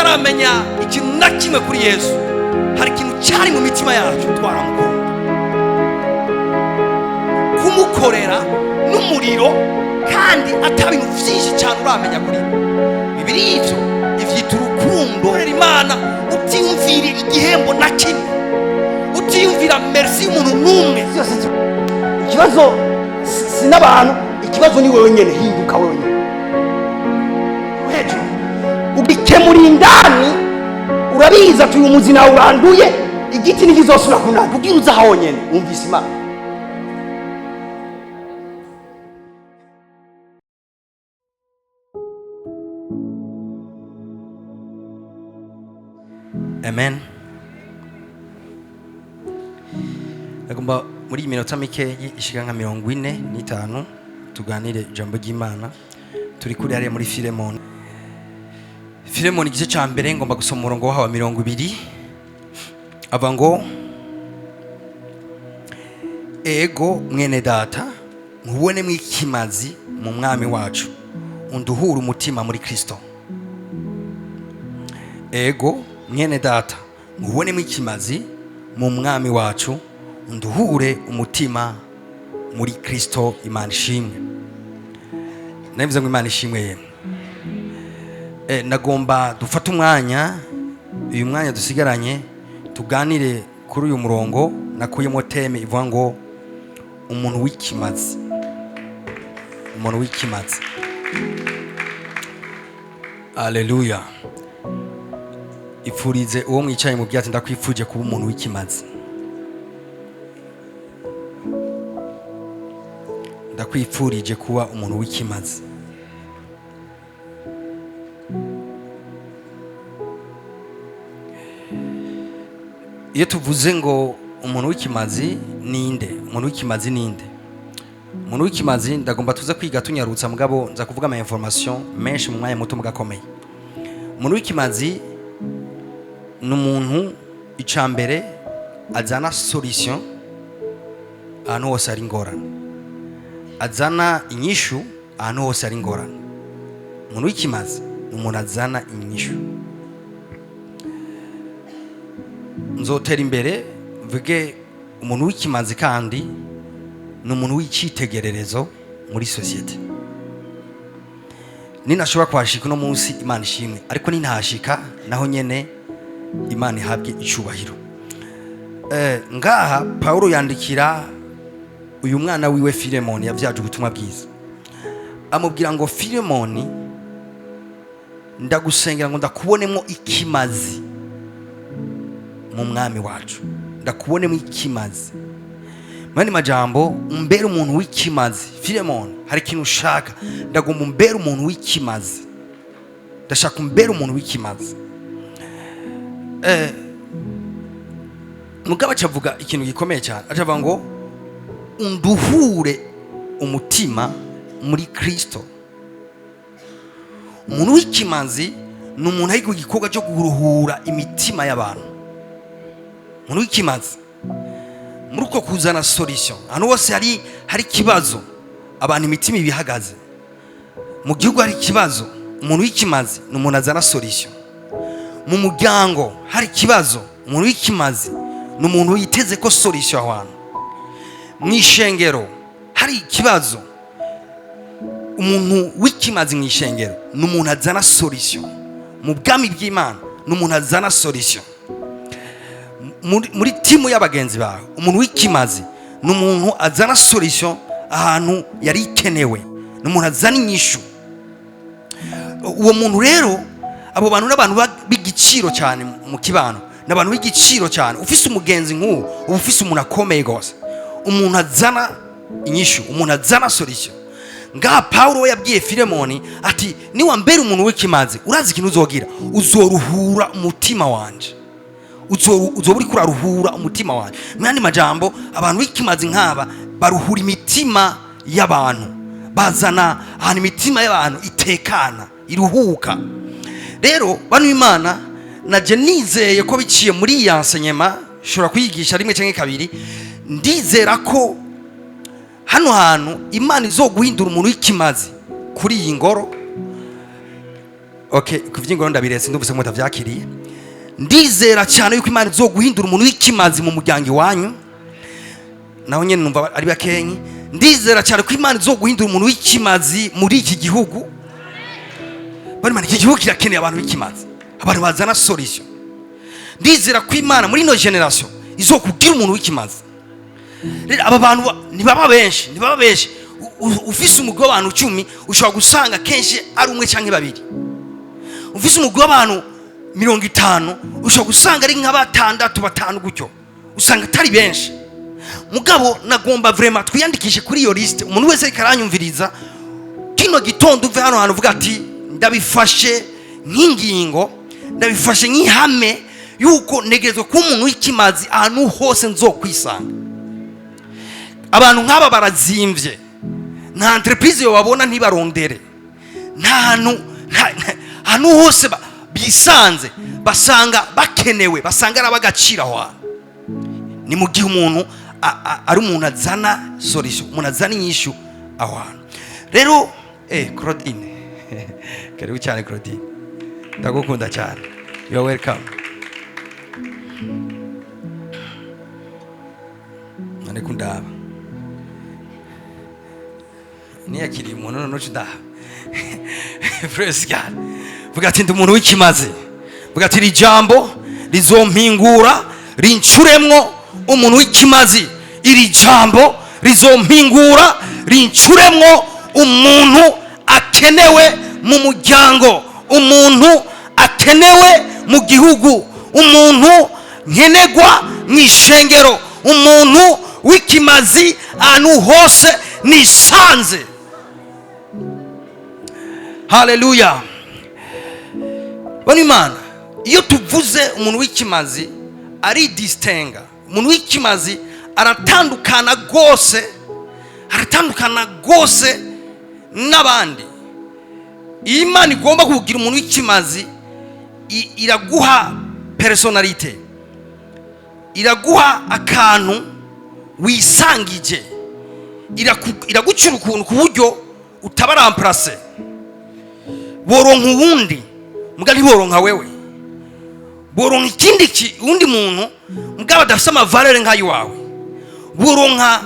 Tutaramenya ikintu na kimwe kuri Yesu, hari ikintu cyari mu mitima yacu, twaramukunda, kumukorera n'umuriro, kandi ata bintu byinshi cyane uramenya kuri we. Bibiri ivyo ivyita urukundo. Korera Imana utiyumvira igihembo na kimwe, utiyumvira merci y'umuntu n'umwe. Byose ikibazo si n'abantu, ikibazo ni wewe nyene. Hinduka wewe nyene hejuru, ugikemura indani. Urabizi ati uyu muzi nawe uranduye, igiti ntikizosubira kunanda. Ubwira uza honyene wumvise Imana. Amen. Agomba muri iyi minota mikeyi ishika nka 45 tuganire ijambo ry'Imana. Turi kuri hariya muri Filemoni, Filemoni igice cya mbere. Ngomba gusoma umurongo waho wa 20, ava ngo: "Ego mwene data, nkubonemo ikimazi mu Mwami wacu, unduhure umutima muri Kristo." Ego mwene data, nkubonemo ikimazi mu Mwami wacu, unduhure umutima muri Kristo. Imana ishimwe. Nabivuze ngo Imana ishimwe yemwe. Nagomba dufate umwanya, uyu mwanya dusigaranye, tuganire kuri uyu murongo nakuyemo thème ivuga ngo umuntu w'ikimazi, umuntu w'ikimazi. Aleluya. Ipfurize uwo mwicaye mu byatsi: ndakwifuje kuba umuntu w'ikimazi, ndakwifurije kuba umuntu w'ikimazi. Iyo tuvuze ngo umuntu w'ikimazi ninde? Umuntu w'ikimazi ninde? Umuntu w'ikimazi, ndagomba tuze kwiga tunyarutsa, mugabo nza kuvuga ama information menshi mu mwanya muto mugakomeye. Umuntu w'ikimazi ni umuntu, icambere, azana solution ahantu hose hari ingorane, azana inyishu ahantu hose hari ingorane. Umuntu w'ikimazi ni umuntu azana inyishu. Nzotera imbere mvuge umuntu w'ikimazi kandi ni umuntu w'icyitegererezo muri sosiyete. Ninashobora kuhashika uno munsi, Imana ishimwe, ariko nintahashika naho nyene Imana ihabwe icubahiro. Ngaha Paulo yandikira uyu mwana wiwe Filemoni yavyaje ubutumwa bwiza, amubwira ngo: "Filemoni, ndagusengera ngo ndakubonemo ikimazi mu Mwami wacu, ndakubonemo ikimazi." Mu yandi majambo, umbere umuntu w'ikimazi. Filemoni, hari ikintu ushaka, ndagomba umbere umuntu w'ikimazi, ndashaka umbere umuntu w'ikimazi. Mugabo acavuga ikintu gikomeye cyane, acavuga ngo unduhure umutima muri Kristo. Umuntu w'ikimazi ni umuntu ari ku gikorwa cyo kuruhura imitima y'abantu. Umuntu w'ikimazi muri uko kuzana solution ahantu hose hari ikibazo, abantu imitima ibihagaze mu gihugu hari ikibazo, umuntu w'ikimazi ni umuntu azana solution. Mu muryango hari ikibazo, umuntu w'ikimazi ni umuntu yiteze ko solution aho hantu. Mu ishengero hari ikibazo, umuntu w'ikimazi mu ishengero ni umuntu azana solution. Mu bwami bw'Imana ni umuntu azana solution. Muri timu y'abagenzi bawe, umuntu w'ikimazi ni umuntu azana solution ahantu yari ikenewe, ni umuntu azana inyishu. Uwo muntu rero, abo bantu n'abantu b'igiciro cyane mu kibano, ni abantu b'igiciro cyane. Ufise umugenzi nk'uwo, uba ufise umuntu akomeye rwose, umuntu azana inyishu, umuntu azana solution. Ngaha Pawulo we yabwiye Filemoni ati: "Niwambere umuntu w'ikimazi, urazi ikintu uzogira? Uzoruhura umutima wanje, uzoba uriko uraruhura umutima wanje." Mu yandi majambo, abantu b'ikimazi nk'aba baruhura imitima y'abantu, bazana ahantu imitima y'abantu itekana, iruhuka. Rero bano Imana naje nizeye ko biciye muri iyi enseignement, nshobora kuyigisha rimwe cyangwa kabiri, ndizera ko hano hantu Imana izoguhindura umuntu w'ikimazi kuri iyi ngoro. Okay, ku vy'ingoro ndabiretse, ndumvise ko mutavyakiriye. Ndizera cyane yuko Imana izoguhindura umuntu w'ikimazi mu muryango iwanyu. Naho nyene numva ari bakenyi. Ndizera cyane ko Imana izoguhindura umuntu w'ikimazi muri iki gihugu. Bari Imana, iki gihugu kirakeneye abantu b'ikimazi, abantu bazana solution. Ndizera ko Imana muri ino generation izokugira umuntu w'ikimazi. Rero aba bantu ntibaba benshi, ntibaba benshi. Ufise umugwi w'abantu 10, ushobora gusanga kenshi ari umwe canke babiri. Ufise umugwi w'abantu 50, ushobora gusanga ari nka batandatu, batanu gutyo, usanga atari benshi. Mugabo nagomba vraiment twiyandikishe kuri iyo liste. Umuntu wese ariko aranyumviriza kino gitondo, uve hano hantu uvuga ati: "Ndabifashe nk'ingingo, ndabifashe nk'ihame yuko ntegerezwa kuba umuntu w'ikimazi ahantu hose nzokwisanga." Abantu nk'aba barazimvye. Nta entreprise yo babona ntibarondere, nta hantu, ahantu hose bisanze basanga bakenewe, basanga ari ab'agaciro aho hantu. Ni mu gihe umuntu ari umuntu azana solution, umuntu azana inyishu aho hantu. Rero Claudine, karibu cyane. Claudine, ndagukunda cyane, you are welcome. None kundaba niyakiriye umuntu, none uca ndaba. Praise God. Vuga ati: "Ndi umuntu w'ikimazi." Vuga ati: "Iri jambo rizompingura, rincuremwo umuntu w'ikimazi. Iri jambo rizompingura, rincuremwo umuntu akenewe mu muryango, umuntu akenewe mu gihugu, umuntu nkenegwa mu ishengero, umuntu w'ikimazi ahantu hose nisanze." Haleluya. Bano Imana, iyo tuvuze umuntu w'ikimazi, aridisitenga. Umuntu w'ikimazi aratandukana rwose, aratandukana rwose n'abandi. Iyo Imana igomba kugira umuntu w'ikimazi, iraguha personnalité, iraguha akantu wisangije, iragucira ukuntu ku buryo utaba remplacé. Boronka uwundi, mbwa ntiboronka wewe. Boronka ikindi uwundi muntu, mugabo adafise ama valeurs nk'ay'iwawe. Boronka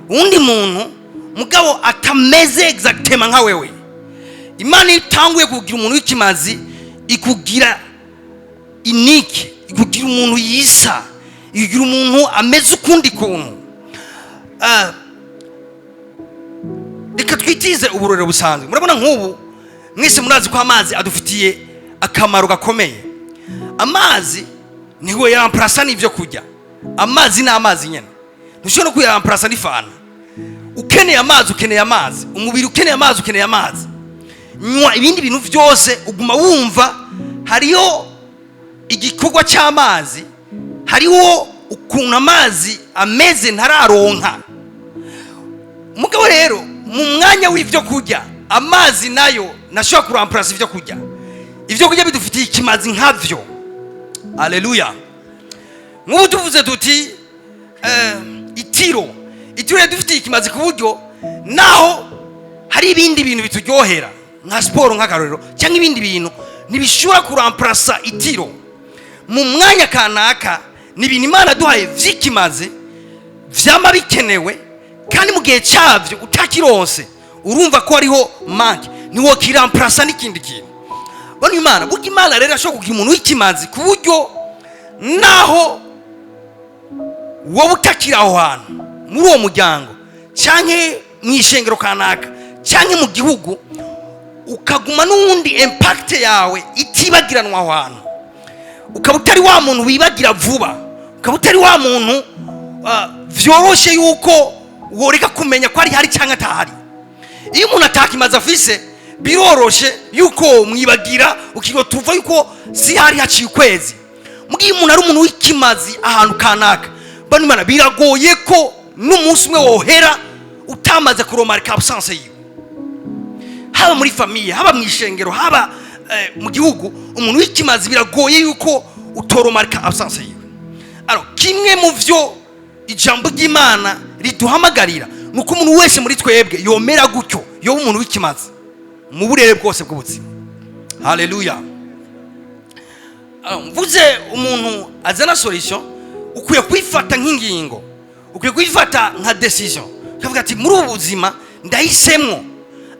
uwundi muntu, mugabo atameze exactement nka wewe. Imana iyo itanguye kugira umuntu w'ikimazi, ikugira unique, ikugira umuntu yisa, ikugira umuntu ameze ukundi kuntu. Reka twitize uburorero busanzwe. Murabona nk'ubu mwese murazi ko amazi adufitiye akamaro gakomeye. Amazi niwe yaramparasa n'ibyo kurya. Amazi ni amazi nyine, ntushobora no kuyaramparasa n'ifanta. Ukeneye amazi, ukeneye amazi. Umubiri ukeneye amazi, ukeneye amazi. Nywa ibindi bintu byose, uguma wumva hariho igikorwa cy'amazi, hariho ukuntu amazi ameze ntararonka. Mugabo rero mu mwanya w'ibyo kurya, amazi nayo ntashobora kuramparasa ibyo kurya. Ibyo kurya bidufitiye ikimazi nkabyo. Aleluya. Nk'ubu tuvuze tuti itiro, itiro dufitiye ikimazi ku buryo naho hari ibindi bintu bituryohera nka siporo, nk'akarorero, cyangwa ibindi bintu, ntibishobora kuramparasa itiro mu mwanya kanaka. Ni ibintu Imana duhaye vy'ikimazi, vyama bikenewe, kandi mu gihe cyabyo utakironse urumva ko hariho manque, ntiwokiramparasa n'ikindi kintu. Bano Imana, burya Imana rero ashobora kugira umuntu w'ikimazi ku buryo naho wowe utakiri aho hantu muri uwo muryango, cyangwa mu ishengero kanaka, cyangwa mu gihugu, ukaguma n'uwundi impact yawe itibagiranwa aho hantu, ukaba utari wa muntu wibagira vuba, ukaba utari wa muntu vyoroshe yuko woreka kumenya ko ari hari cyangwa atahari. Iyo umuntu atakimaze afise, biroroshe yuko mwibagira, ukirwa tuva yuko si hari haciye ukwezi. Mugihe umuntu ari umuntu w'ikimazi ahantu kanaka, bano Imana, biragoye ko n'umunsi umwe wohera utamaze kuromarika absence yiwe, haba muri famille, haba mu ishengero, haba mu gihugu. Umuntu w'ikimazi biragoye yuko utoromarika absence yiwe. Alors, kimwe mu vyo ijambo ry'Imana riduhamagarira ni uko umuntu wese muri twebwe yomera gutyo, yoba umuntu w'ikimazi mu burere bwose bw'ubuzima. Haleluya. Mvuze umuntu azana solution, ukwiye kwifata nk'ingingo, ukwiye kwifata nka décision, ukavuga ati: "Muri ubu buzima ndahisemwo,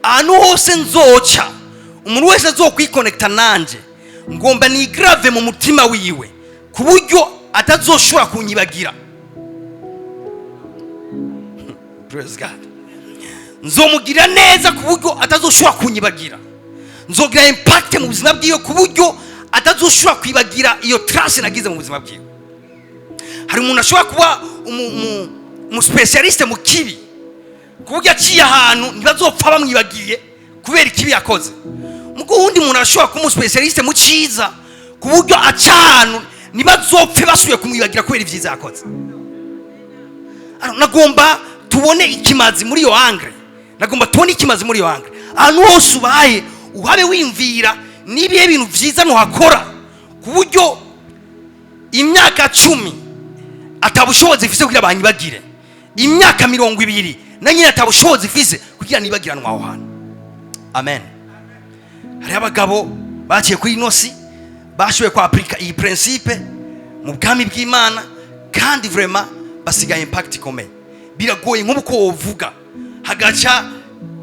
ahantu hose nzoca, umuntu wese azokwikonekita nanje, ngomba nigrave mu mutima wiwe ku buryo atazoshobora kunyibagira." Praise God. Nzomugirira neza ku buryo atazoshobora kunyibagira. Nzogira impact mu buzima bwiwe ku buryo atazoshobora kwibagira iyo trace nagize mu buzima bwiwe. Hari umuntu ashobora kuba umu spécialiste mu kibi, ku buryo aciye ahantu ntibazopfa bamwibagiye kubera ikibi yakoze. Mugo uwundi muntu ashobora kuba umu spécialiste mu cyiza, ku buryo aca ahantu ntibazopfe basubiye kumwibagira kubera ibyiza yakoze. Alors, nagomba tubone ikimazi muri iyo angle. Nagomba tubone ikimazi muri iyo angle. Ahantu hose ubaye, uhabe wimvira n'ibihe bintu byiza ntuhakora, ku buryo imyaka 10 atabushobozi ifise kugira banyibagire, imyaka 20 na nyine atabushobozi ifise kugira nibagiranwe aho hantu. Amen. Hariho abagabo baciye kuri ino si bashoboye kwapurika iyi principe mu bwami bw'Imana, kandi vraiment basigaye impact ikomeye. Biragoye nk'ubu ko wovuga hagaca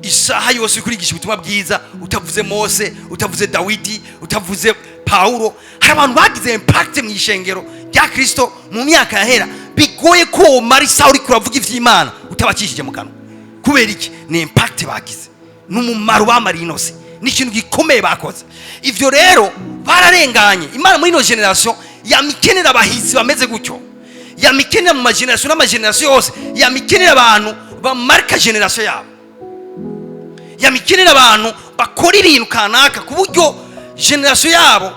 isaha yose uri kurigisha ubutumwa bwiza utavuze Mose, utavuze Dawidi, utavuze Pawulo. Hari abantu bagize impact mu ishengero rya Kristo mu myaka yahera, bigoye ko womara isaha uriko uravuga ivy'Imana utabacishije mu kanwa. Kubera iki? Ni impact bagize, ni umumaro bamariye ino si, ni ikintu gikomeye bakoze. Ivyo rero bararenganye. Imana muri ino génération yamikenera abahizi bameze gutyo, yamikenera mu ma génération n'ama génération yose, yamikenera abantu bamarika génération yabo, yamikenera abantu bakora ibintu kanaka ku buryo génération yabo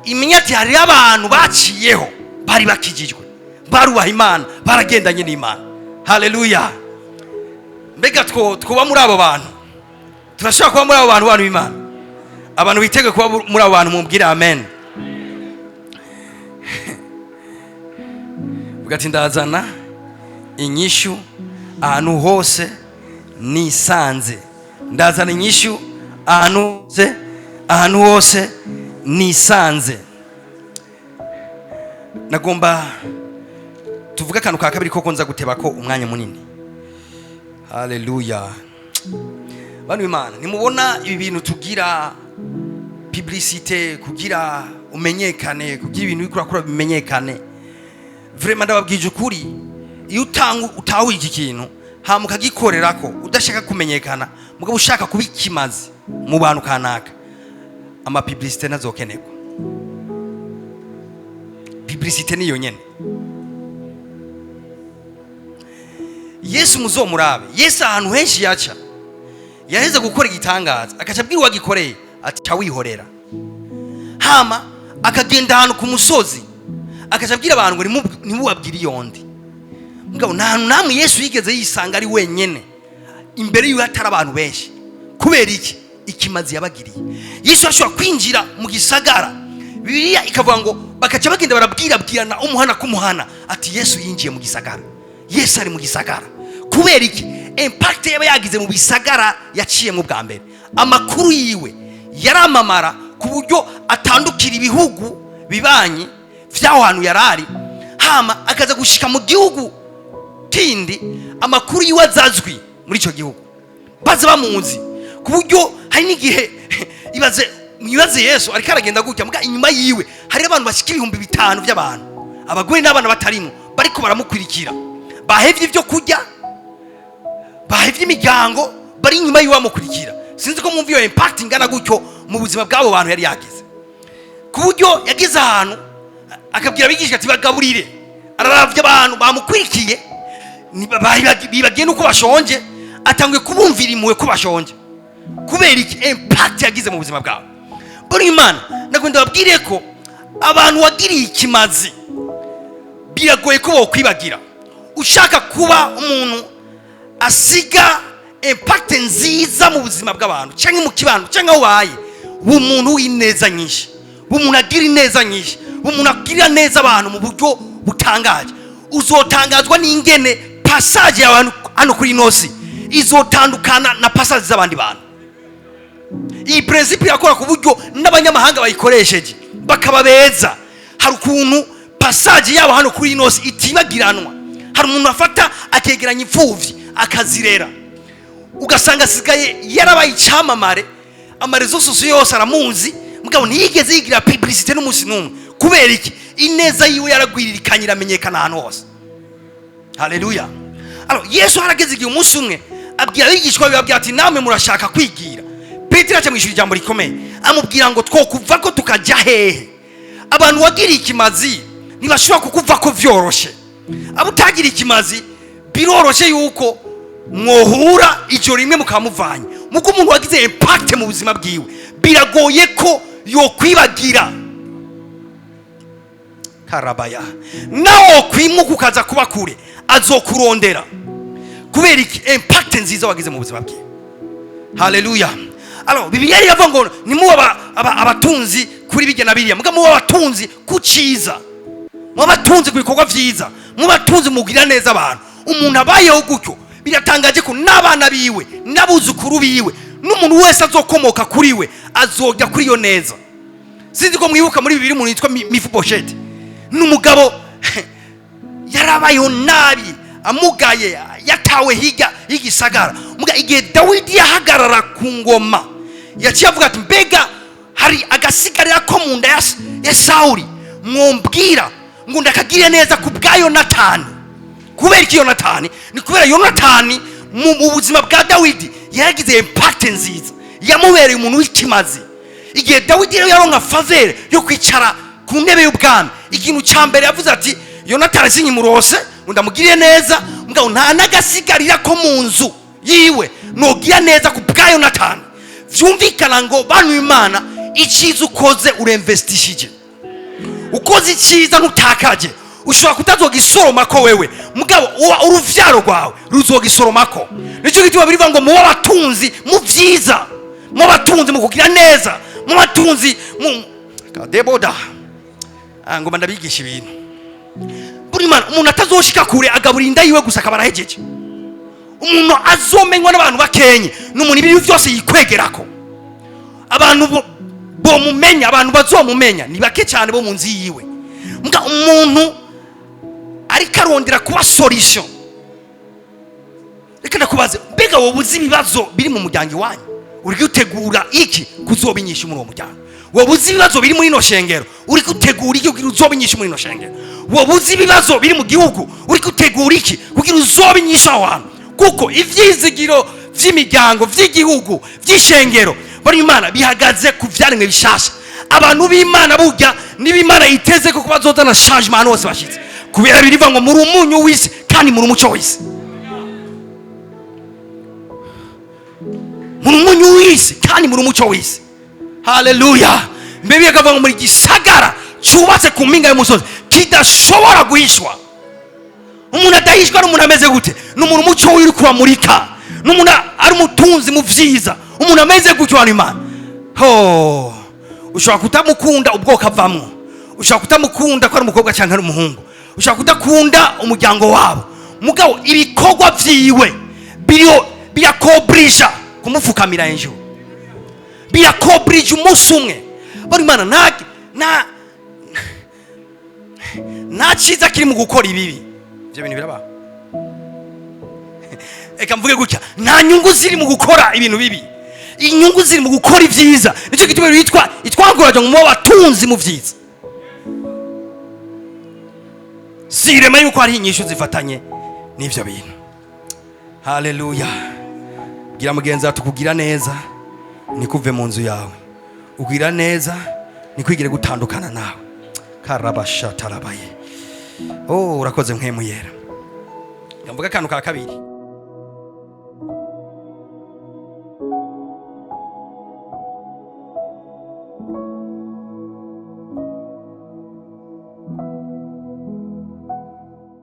imenya ati: "Hariho abantu baciyeho, bari bakijijwe, barubaha Imana, baragendanye n'Imana." Haleluya. Mbega two twuba muri abo bantu? Turashobora kuba muri abo bantu, bantu b'Imana? Abantu bitege kuba muri abo bantu, mubwire amen. Vuga ati: "Ndazana inyishu ahantu hose nisanze. Ndazana inyishu ahantu hose, ahantu hose nisanze." Nagomba tuvuge akantu ka kabiri, koko nza guteba ko umwanya munini. Haleluya. Bantu b'Imana, nimubona ibi bintu tugira publicité kugira umenyekane, kugira ibintu uriko urakora bimenyekane. Vraiment, ndababwije ukuri, iyo utanga utahuye iki kintu, hama ukagikorerako udashaka kumenyekana, mugabo ushaka kuba ikimazi mu bantu kanaka, ama publicité ntazokenerwa. Publicité niyo nyene. Yesu muzomurabe, Yesu ahantu henshi yaca, yaheze gukora igitangaza, agaca abwira uwagikoreye ati: "Ca wihorera." Hama akagenda ahantu ku musozi, agaca abwira abantu ngo: "Ntimubabwire iyo ndi." Mugabo nta hantu namwe Yesu yigeze yisanga ari wenyene, imbere yiwe hatari abantu benshi. Kubera iki? Ikimazi yabagiriye. Yesu ashobora kwinjira mu gisagara, Bibiliya ikavuga ngo bakaca bagenda barabwirabwirana umuhana k'umuhana ati: "Yesu yinjiye mu gisagara, Yesu ari mu gisagara." Kubera iki? Impact yaba yagize mu bisagara yaciyemo bwa mbere, amakuru yiwe yaramamara ku buryo atandukira ibihugu bibanyi vy'aho hantu yarari, hama akaza gushika mu gihugu kindi, amakuru yiwe azazwi muri icyo gihugu, baza bamuzi, ku buryo hari n'igihe, ibaze, mwibaze Yesu ariko aragenda gutya, muga inyuma yiwe hari abantu bashika 5000 by'abantu, abagore n'abana batarimo, bariko baramukurikira, bahevye ibyo kurya, bahevye imiryango, bari inyuma yiwe bamukurikira. Sinzi ko mwumva iyo impact ingana gutyo mu buzima bw'abo bantu yari yagize, ku buryo yageze ahantu akabwira abigisha ati: "Bagaburire." Araravye abantu bamukurikiye, bibagiye nuko bashonje, atanguye kubumvira impuhwe ko bashonje. Kubera iki? Impact yagize mu buzima bwawe. Buri Imana, ndagenda babwire ko abantu wagiriye ikimazi biragoye ko bokwibagira. Ushaka kuba umuntu asiga impact nziza mu buzima bw'abantu cyangwa mu kibano cyangwa aho ubaye, umuntu w'ineza nyinshi, umuntu agira ineza nyinshi, umuntu agirira neza abantu mu buryo butangaje, uzotangazwa n'ingene passage y'abantu hano kuri ino si izotandukana na passage z'abandi bantu. Iyi principe irakora ku buryo n'abanyamahanga bayikoresheje bakaba beza. Hari ukuntu passage yabo hano kuri ino si itibagiranwa. Hari umuntu afata akegeranya imfuvyi akazirera, ugasanga asigaye yarabaye icyamamare, ama réseaux sociaux yose aramuzi, mugabo ntiyigeze yigira publicité n'umunsi n'umwe. Kubera iki? Ineza yiwe yaragwiririkanye, iramenyekana ahantu hose. Haleluya! Alors Yesu harageze igihe umunsi umwe abwira abigishwa be, ababwira ati: "Namwe murashaka kwigira?" Petero aca mwishyura ijambo rikomeye, amubwira ngo: "Twokuva ko tukajya hehe?" Abantu wagiriye ikimazi ntibashobora kukuva ko vyoroshe. Abo utagira ikimazi biroroshe yuko mwohura ijoro rimwe mukamuvanye. Muko umuntu wagize impact mu buzima bwiwe biragoye ko yokwibagira. Karabaya, nawe kwimuka ukaza kuba kure, azokurondera. Kubera iki? Impact nziza wagize mu buzima bwiwe. Haleluya! Alors Bibiliya iravuga ngo nimuba abatunzi kuri bijya na biriya, muga muba abatunzi ku ciza, muba abatunzi ku bikorwa vyiza, muba abatunzi mugirira neza abantu. Umuntu abayeho gutyo, biratangaje ko n'abana biwe n'abuzukuru biwe n'umuntu wese azokomoka kuri we azojya kuri iyo neza. Sinzi ko mwibuka muri Bibiri umuntu yitwa Mefibosheti. Ni umugabo yarabayeho nabi, amugaye, yatawe hirya y'igisagara. Muga igihe Dawidi yahagarara ku ngoma, yaciye avuga ati: "Mbega hari agasigarira ko mu nda ya Sawuli mwombwira ngo ndakagire neza ku bwa Yonatani?" Kubera iki Yonatani? Ni kubera Yonatani mu buzima bwa Dawidi yaragize impact nziza, yamubereye umuntu w'ikimazi. Igihe Dawidi rero yaronka faveur yo kwicara ku ntebe y'ubwami, ikintu cya mbere yavuze ati: "Yonatani sinkimurose ngo ndamugirire neza, mugabo nta n'agasigarira ko mu nzu yiwe nogira neza ku bwa Yonatani." Vyumvikana ngo, bantu Imana, icyiza ukoze urinvestishije. Ukoze icyiza ntutakaje. Ushobora kutazogisoroma ko wewe, mugabo uruvyaro rwawe ruzogisoromako. Nicyo gituma birivuga ngo mube abatunzi mu vyiza, mu batunzi mu kugira neza, mu batunzi mu kadeboda. Ngoma ndabigisha ibintu buri mana. Umuntu atazoshika kure agabura inda yiwe gusa akaba arahejeje. Umuntu azomenywa n'abantu bakenye ni umuntu ibintu byose yikwegerako. Abantu bomumenya, abantu bazomumenya ni bake cyane bo mu nzu yiwe. Mbwa umuntu ariko arondera kuba solution. Reka ndakubaze: mbega wowe uzi ibibazo biri mu muryango iwanyu, uri gutegura iki kuzobinyisha muri uwo muryango? Wowe uzi ibibazo biri muri ino shengero, uri gutegura iki kugira uzobinyisha muri ino shengero? Wowe uzi ibibazo biri mu gihugu, uri gutegura iki kugira uzobinyisha aho hantu? Kuko ivyizigiro vy'imiryango, vy'igihugu, vy'ishengero, bari Imana bihagaze ku vyaremwe bishasha. Abantu b'Imana burya niba Imana iteze ko bazozana changement ahantu hose bashitse, kubera birivuga ngo muri umunyu w'isi kandi muri umuco w'isi. Muri umunyu w'isi kandi muri umuco w'isi. Haleluya! Mbere bakavuga ngo muri gisagara cyubatse ku mpinga y'umusozi kidashobora guhishwa. Umuntu adahishwa n'umuntu ameze gute? Ni umuntu umuco wiwe uri kuramurika, ni umuntu ari umutunzi mu vyiza. Umuntu ameze gutyo, hano Imana ho, ushobora kutamukunda ubwoko avamwo, ushobora kutamukunda ko ari umukobwa cyangwa ari umuhungu, ushobora kudakunda umuryango wabo, mugabo ibikorwa vyiwe biriho birakobrija kumupfukamira hejuru, birakobrija umunsi umwe. Bari Imana, nta cyiza kiri mu gukora ibibi. Ibyo bintu birabaho. Reka mvuge gutya: nta nyungu ziri mu gukora ibintu bibi, inyungu ziri mu gukora ibyiza. Nicyo gituma bitwa itwaguraje ngo mube abatunzi mu byiza. Si irema yuko hariho inyishu zifatanye n'ibyo bintu. Haleluya! Bwira mugenzi wawe tukugira neza nikuve mu nzu yawe, ugira neza nikwigire gutandukana nawe. Karabasha tarabaye. Oh, urakoze mpwemu yera. Mvuga akantu ka kabiri.